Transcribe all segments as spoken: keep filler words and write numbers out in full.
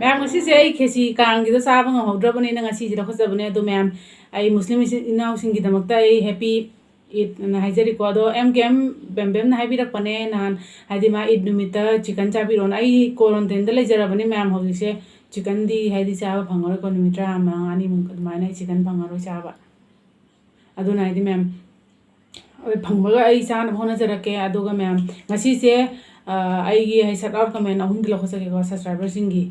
ꯃꯌꯥꯝ, ꯉꯁꯤꯁꯦ ꯑꯩ ꯈꯦꯆꯤ ꯀꯥꯡꯒꯤꯗꯣ ꯆꯥꯕ ꯉꯝꯍꯧꯗ꯭ꯔꯕꯅꯤꯅ ꯉꯁꯤꯁꯤꯗ ꯈꯣꯠꯆꯕꯅꯦ꯫ ꯑꯗꯣ ꯃꯌꯥꯝ, ꯑꯩ ꯃꯨꯁꯂꯤꯝ ꯏꯆꯤꯟ ꯏꯅꯥꯎꯁꯤꯡꯒꯤꯗꯃꯛꯇ ꯑꯩ ꯍꯦꯄꯤ ꯏꯗ ꯑꯅ ꯍꯥꯏꯖꯔꯤꯀꯣ꯫ ꯑꯗꯣ ꯑꯦꯝ ꯀꯦ ꯑꯦꯝ ꯕꯦꯝꯕꯦꯝꯅ ꯍꯥꯏꯕꯤꯔꯛꯄꯅꯦ ꯅꯍꯥꯟ, ꯍꯥꯏꯗꯤ ꯃꯥ ꯏꯗ ꯅꯨꯃꯤꯠꯇ ꯆꯤꯀꯟ ꯆꯥꯕꯤꯔꯛꯑꯣꯅ꯫ ꯑꯩ ꯀ꯭ꯋꯥꯔꯟꯇꯤꯟꯗ ꯂꯩꯖꯔꯕꯅꯤ ꯃꯌꯥꯝ, ꯍꯧꯖꯤꯛꯁꯦ ꯆꯤꯀꯟꯗꯤ ꯍꯥꯏꯗꯤ ꯆꯥꯕ ꯐꯪꯉꯔꯣꯏꯀꯣ, ꯅꯨꯃꯤꯠ ꯇꯔꯥꯃꯉꯥꯅꯤꯃꯨꯛ ꯑꯗꯨꯃꯥꯏꯅ ꯑꯩ ꯆꯤꯀꯟ ꯐꯪꯉꯔꯣꯏ ꯆꯥꯕ꯫ ꯑꯗꯨꯅ ꯍꯥꯏꯗꯤ ꯃꯌꯥꯝ, ꯍꯣꯏ, ꯐꯪꯕꯒ ꯑꯩ ꯆꯥꯅꯕ ꯍꯣꯠꯅꯖꯔꯛꯀꯦ꯫ ꯑꯗꯨꯒ ꯃꯌꯥꯝ, ꯉꯁꯤꯁꯦ ꯑꯩꯒꯤ ꯍꯥꯏꯗꯤ ꯁꯠ ꯑꯥꯎꯠ ꯀꯃꯦꯟ ꯑꯍꯨꯝꯗꯤ ꯂꯧꯈꯠꯆꯒꯦꯀꯣ ꯁꯕꯁꯀ꯭ꯔꯥꯏꯕꯔꯁꯤꯡꯒꯤ꯫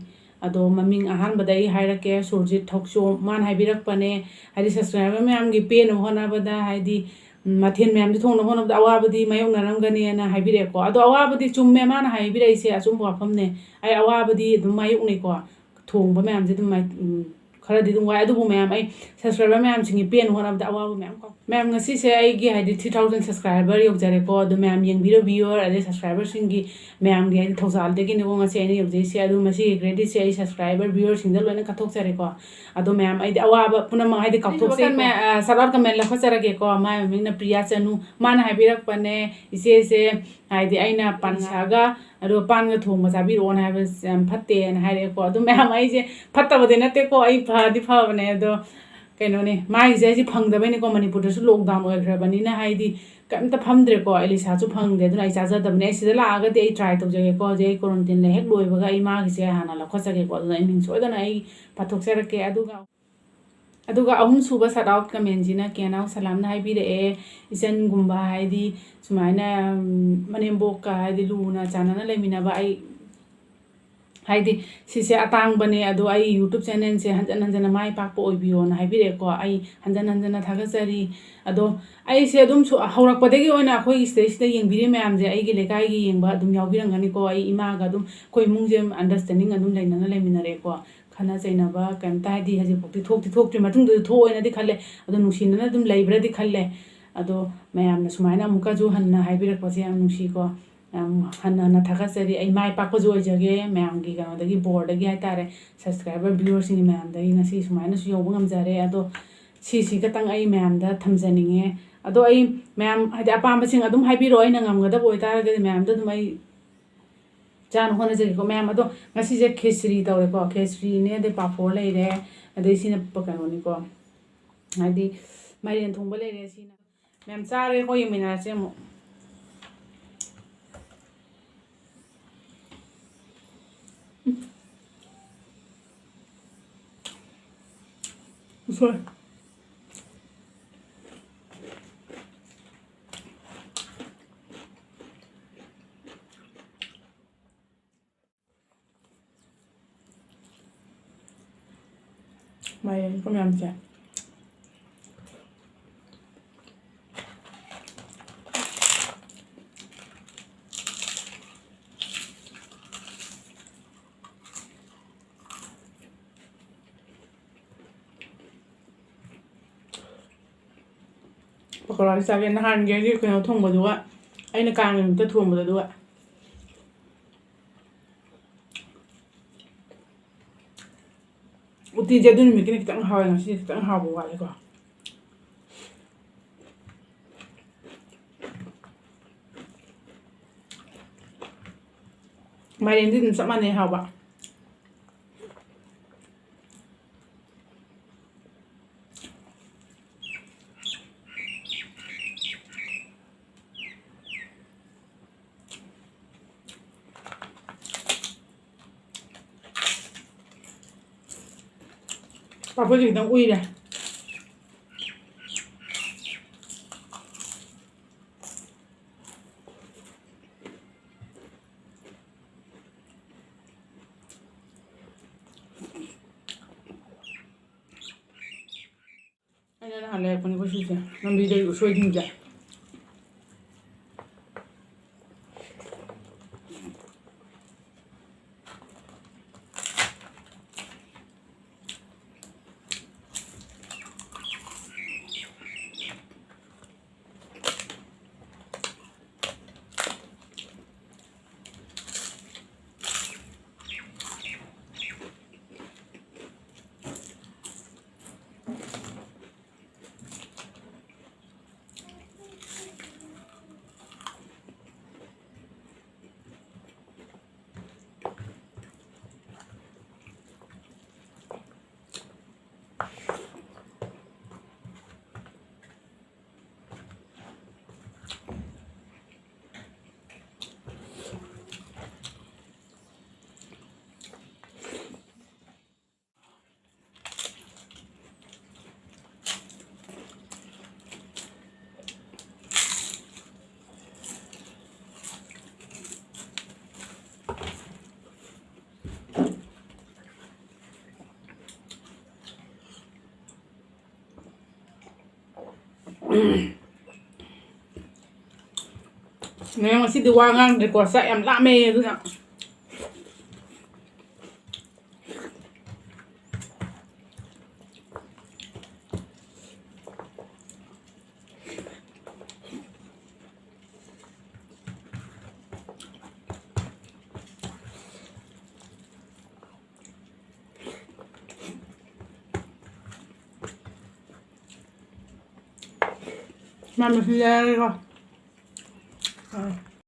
ꯑꯗꯣ ꯃꯃꯤꯡ ꯑꯍꯥꯟꯕꯗ ꯑꯩ ꯍꯥꯏꯔꯛꯀꯦ, ꯁꯨꯔꯖꯤꯠ ꯊꯣꯛꯆꯣꯝ꯫ ꯃꯥꯅ ꯍꯥꯏꯕꯤꯔꯛꯄꯅꯦ, ꯍꯥꯏꯗꯤ ꯁꯕꯁꯀ꯭ꯔꯥꯏꯕꯔ ꯃꯌꯥꯝꯒꯤ ꯄꯦꯟꯅꯕ ꯍꯣꯠꯅꯕꯗ ꯍꯥꯏꯗꯤ ꯃꯊꯦꯜ ꯃꯌꯥꯝꯁꯦ ꯊꯣꯡꯅꯕ ꯍꯣꯠꯅꯕꯗ ꯑꯋꯥꯕꯗꯤ ꯃꯥꯌꯣꯛꯅꯔꯝꯒꯅꯤꯅ ꯍꯥꯏꯕꯤꯔꯛꯑꯦꯀꯣ꯫ ꯑꯗꯣ ꯑꯋꯥꯕꯗꯤ ꯆꯨꯝꯃꯦ, ꯃꯥꯅ ꯍꯥꯏꯕꯤꯔꯛꯏꯁꯦ ꯑꯆꯨꯝꯕ ꯋꯥꯐꯝꯅꯦ꯫ ꯑꯩ ꯑꯋꯥꯕꯗꯤ ꯑꯗꯨꯝ ꯃꯥꯌꯣꯛꯅꯩꯀꯣ꯫ ꯊꯣꯡꯕ ꯃꯌꯥꯝꯁꯦ ꯑꯗꯨꯝ ꯃꯥꯏ-, ꯎꯝ, ꯈꯔꯗꯤ ꯑꯗꯨꯝ ꯋꯥꯏ, ꯑꯗꯨꯕꯨ ꯃꯌꯥꯝ ꯑꯩ ꯁꯕꯁꯀ꯭ꯔꯥꯏꯕꯔ ꯃꯌꯥꯝꯁꯤꯡꯒꯤ ꯄꯦꯟꯅꯕ ꯍꯣꯠꯅꯕꯗ ꯑꯋꯥꯕ ꯃꯌꯥꯝ ꯀꯥꯎ-, ꯃꯌꯥꯝ, ꯉꯁꯤꯁꯦ ꯑꯩꯒꯤ ꯍꯥꯏꯗꯤ three thousand subscriber ꯌꯧꯖꯔꯦꯀꯣ꯫ ꯑꯗꯣ ꯃꯌꯥꯝ ꯌꯦꯡꯕꯤꯔꯣ, viewer ꯑꯗꯩ ꯁꯕꯁꯀ꯭ꯔꯥꯏꯕꯔꯁꯤꯡꯒꯤ ꯃꯌꯥꯝꯒꯤ ꯍꯥꯏꯗꯤ ꯊꯧꯖꯥꯜꯗꯒꯤꯅꯤꯀꯣ ꯉꯁꯤ ꯑꯩꯅ ꯌꯧꯖꯩꯁꯦ꯫ ꯑꯗꯨ ꯃꯁꯤꯒꯤ creditꯁꯦ ꯑꯩ ꯁꯕꯁꯀ꯭ꯔꯥꯏꯕꯔ viewerꯁꯤꯡꯗ ꯂꯣꯏꯅ ꯀꯠꯊꯣꯛꯆꯔꯦꯀꯣ꯫ ꯑꯗꯣ ꯃꯌꯥꯝ, ꯑꯩꯗꯤ ꯑꯋꯥꯕ ꯄꯨꯝꯅꯃꯛ ꯍꯥꯏꯗꯤ ꯀꯥꯎꯊꯣꯛꯆꯩꯀꯣ꯫ ꯑꯩꯅ ꯋꯥꯈꯜ ꯃꯌꯥ-, ꯑ, shout out comment ꯂꯧꯈꯠꯆꯔꯒꯦꯀꯣ꯫ ꯃꯥꯏ ꯃꯃꯤꯡꯅ ꯄ꯭ꯔꯤꯌꯥ ꯆꯅꯨ꯫ ꯃꯥꯅ ꯍꯥꯏꯕꯤꯔꯛꯄꯅꯦ, "ꯏꯆꯦꯁꯦ ꯍꯥꯏꯗꯤ ꯑꯩꯅ ꯄꯥꯟꯁꯥꯒ ꯑꯗꯨꯒ ꯄꯥꯟꯒ ꯊꯣꯡꯕ ꯆꯥꯕꯤꯔꯛꯑꯣꯅ ꯍꯥꯏꯕꯁꯦ ꯌꯥꯝ ꯐꯠꯇꯦꯅ ꯍꯥꯏꯔꯛꯑꯦꯀꯣ"꯫ ꯑꯗꯨ ꯃꯌꯥꯝ, ꯑꯩꯁꯦ ꯐꯠꯇꯕꯗꯤ ꯅꯠꯇꯦꯀꯣ, ꯑꯩ ꯐꯗꯤ ꯐꯕꯅꯦ꯫ ꯑꯗꯣ ꯀꯩꯅꯣꯅꯦ, ꯃꯥꯒꯤꯁꯦ ꯑꯩꯁꯦ ꯐꯪꯗꯕꯩꯅꯦꯀꯣ, ꯃꯅꯤꯄꯨꯔꯗꯁꯨ lockdown ꯑꯣꯏꯈ꯭ꯔꯕꯅꯤꯅ ꯍꯥꯏꯗꯤ ꯀꯩꯝꯇ ꯐꯝꯗ꯭ꯔꯦꯀꯣ, ꯑꯦꯂꯤꯁꯥꯁꯨ ꯐꯪꯗꯦ꯫ ꯑꯗꯨꯅ ꯑꯩ ꯆꯥꯖꯗꯕꯅꯦ꯫ ꯑꯩ ꯁꯤꯗ ꯂꯥꯛꯑꯒꯗꯤ ꯑꯩ try ꯇꯧꯖꯒꯦꯀꯣ꯫ ꯍꯧꯖꯤꯛ ꯑꯩ quarantine ꯂꯩ ꯍꯦꯛ ꯂꯣꯏꯕꯒ ꯑꯩ ꯃꯥꯒꯤꯁꯦ ꯍꯥꯟꯅ ꯂꯧꯈꯠꯆꯒꯦꯀꯣ꯫ ꯑꯗꯨꯅ ꯑꯩ ꯃꯤꯡ ꯁꯣꯏꯗꯅ ꯑꯩ ꯄꯥꯊꯣꯛꯆꯔꯛꯀꯦ꯫ ꯑꯗꯨꯒ ꯑꯗꯨꯒ ꯑꯍꯨꯝꯁꯨꯕ shout out commentꯁꯤꯅ ꯀꯦꯅꯥꯎ ꯁꯂꯥꯝꯅ ꯍꯥꯏꯕꯤꯔꯛꯑꯦ, "ꯏꯆꯟꯒꯨꯝꯕ ꯍꯥꯏꯗꯤ ꯁꯨꯃꯥꯏꯅ, ꯎꯝ, ꯃꯅꯦꯝꯕꯣꯛꯀ ꯍꯥꯏꯗꯤ ꯂꯨꯅ ꯆꯥꯟꯅꯅ ꯂꯩꯃꯤꯟꯅꯕ ꯑꯩ ꯍꯥꯏꯗꯤ ꯁꯤꯁꯦ ꯑꯇꯥꯡꯕꯅꯦ, ꯑꯗꯣ ꯑꯩ YouTube channelꯁꯦ ꯍꯟꯖꯟ ꯍꯟꯖꯟꯅ ꯃꯥꯏ ꯄꯥꯛꯄ ꯑꯣꯏꯕꯤꯌꯣꯅ" ꯍꯥꯏꯕꯤꯔꯛꯑꯦꯀꯣ꯫ ꯑꯩ ꯍꯟꯖꯟ ꯍꯟꯖꯟꯅ ꯊꯥꯒꯠꯆꯔꯤ꯫ ꯑꯗꯣ ꯑꯩꯁꯦ ꯑꯗꯨꯝ ꯁꯨ-, ꯍꯧꯔꯛꯄꯗꯒꯤ ꯑꯣꯏꯅ ꯑꯩꯈꯣꯏꯒꯤ ꯁꯤꯗꯩꯁꯤꯗ ꯌꯦꯡꯕꯤꯔꯤ ꯃꯌꯥꯝꯁꯦ ꯑꯩꯒꯤ ꯂꯩꯀꯥꯏꯒꯤ ꯌꯦꯡꯕ ꯑꯗꯨꯝ ꯌꯥꯎꯕꯤꯔꯝꯒꯅꯤꯀꯣ꯫ ꯑꯩ ꯏꯃꯥꯒ ꯑꯗꯨꯝ, ꯑꯩꯈꯣꯏ ꯏꯃꯨꯡꯁꯦ understanding ꯑꯗꯨꯝ ꯂꯩꯅꯅ ꯂꯩꯃꯤꯟꯅꯔꯛꯑꯦꯀꯣ꯫ ꯈꯠꯅ ꯆꯩꯅꯕ ꯀꯩꯝꯇ ꯍꯥꯏꯗꯤ ꯍꯧꯖꯤꯛꯐꯥꯎꯗꯤ ꯊꯣꯛꯇꯤ ꯊꯣꯛꯇ꯭ꯔꯤ, ꯃꯇꯨꯡꯗꯁꯨ ꯊꯣꯛꯑꯣꯏꯅꯗꯤ ꯈꯜꯂꯦ꯫ ꯑꯗꯣ ꯅꯨꯡꯁꯤꯅꯅ ꯑꯗꯨꯝ ꯂꯩꯕ꯭ꯔꯗꯤ ꯈꯜꯂꯦ꯫ ꯑꯗꯣ ꯃꯌꯥꯝꯅ ꯁꯨꯃꯥꯏꯅ ꯑꯃꯨꯛꯀꯁꯨ ꯍꯟꯅ ꯍꯥꯏꯕꯤꯔꯛꯄꯁꯦ ꯌꯥꯝ ꯅꯨꯡꯁꯤꯀꯣ꯫ ꯌꯥꯝ ꯍꯟꯅ ꯍꯟꯅ ꯊꯥꯒꯠꯆꯔꯤ꯫ ꯑꯩ ꯃꯥꯏ ꯄꯥꯛꯄꯁꯨ ꯑꯣꯏꯖꯒꯦ ꯃꯌꯥꯝꯒꯤ ꯀꯩꯅꯣꯗꯒꯤ, ꯕꯣꯔꯗꯒꯤ ꯍꯥꯏꯇꯥꯔꯦ, subscriber viewerꯁꯤꯡꯒꯤ ꯃꯌꯥꯝꯗꯒꯤ ꯉꯁꯤ ꯁꯨꯃꯥꯏꯅꯁꯨ ꯌꯧꯕ ꯉꯝꯖꯔꯦ꯫ ꯑꯗꯣ ꯁꯤꯁꯤ ꯈꯇꯪ ꯑꯩ ꯃꯌꯥꯝꯗ ꯊꯝꯖꯅꯤꯡꯉꯦ꯫ ꯑꯗꯣ ꯑꯩ ꯃꯌꯥꯝ ꯍꯥꯏꯗꯤ ꯑꯄꯥꯝꯕꯁꯤꯡ ꯑꯗꯨꯝ ꯍꯥꯏꯕꯤꯔꯛꯑꯣ, ꯑꯩꯅ ꯉꯝꯒꯗꯕ ꯑꯣꯏꯇꯥꯔꯒꯗꯤ ꯃꯌꯥꯝꯗ ꯑꯗꯨꯝ ꯑꯩ ꯆꯥꯅ ꯍꯣꯠꯅꯖꯒꯦꯀꯣ ꯃꯌꯥꯝ꯫ ꯑꯗꯣ ꯉꯁꯤꯁꯦ ꯈꯦꯆ꯭ꯔꯤ ꯇꯧꯔꯦꯀꯣ, ꯈꯦꯆ꯭ꯔꯤꯅꯦ, ꯑꯗꯩ ꯄꯥꯐꯣꯔ ꯂꯩꯔꯦ, ꯑꯗꯩ ꯁꯤꯅ ꯄ-, ꯀꯩꯅꯣꯅꯤꯀꯣ, ꯍꯥꯏꯗꯤ ꯃꯥꯏꯔꯦꯟ ꯊꯣꯡꯕ ꯂꯩꯔꯦ꯫ ꯁꯤꯅ ꯃꯌꯥꯝ ꯆꯥꯔꯒꯦꯀꯣ, ꯌꯦꯡꯃꯤꯟꯅꯔꯁꯦ ꯑꯃꯨꯛ꯫ ꯎꯁꯣꯏ꯫ ꯃꯥꯏꯔꯦꯟ ꯃꯌꯥꯝꯁꯦ꯫ ꯄꯀꯧꯔꯥꯗꯤ ꯆꯥꯒꯦ꯫ ꯅꯍꯥꯟꯒꯤ ꯑꯩꯒꯤ ꯀꯩꯅꯣ ꯊꯣꯡꯕꯗꯨꯒ, ꯑꯩꯅ ꯀꯥꯡꯒꯤ ꯅꯨꯃꯤꯠꯇ ꯊꯣꯡꯕꯗꯨꯒ꯫ ꯎꯇꯤꯁꯦ ꯑꯗꯨ ꯅꯨꯃꯤꯠꯀꯤꯅ ꯈꯤꯇꯪ ꯍꯥꯎꯋꯦ, ꯉꯁꯤꯗꯤ ꯈꯤꯇꯪ ꯍꯥꯎꯕ ꯋꯥꯠꯂꯦꯀꯣ꯫ ꯃꯥꯏꯔꯦꯟꯗꯤ ꯑꯗꯨꯝ ꯆꯞ ꯃꯥꯟꯅꯩ ꯍꯥꯎꯕ꯫ ꯄꯥꯐꯣꯔꯁꯦ ꯈꯤꯇꯪ ꯎꯏꯔꯦ꯫ ꯑꯩꯅ ꯅꯍꯥꯟ ꯂꯩꯔꯛꯄꯅꯤꯀꯣ ꯁꯤꯁꯦ, ꯂꯝꯕꯤꯗꯒꯤ ꯎꯁꯣꯏꯁꯤꯡꯁꯦ꯫ ꯃꯌꯥꯝ ꯉꯁꯤꯗꯤ ꯋꯥ ꯉꯥꯡꯗ꯭ꯔꯦꯀꯣ, ꯆꯥꯛ ꯌꯥꯝ ꯂꯥꯝꯃꯦ ꯑꯗꯨꯅ꯫ ꯃꯥ ꯃꯁꯤꯡ ꯌꯥꯔꯒꯦꯀꯣ꯫ ꯑꯥ꯫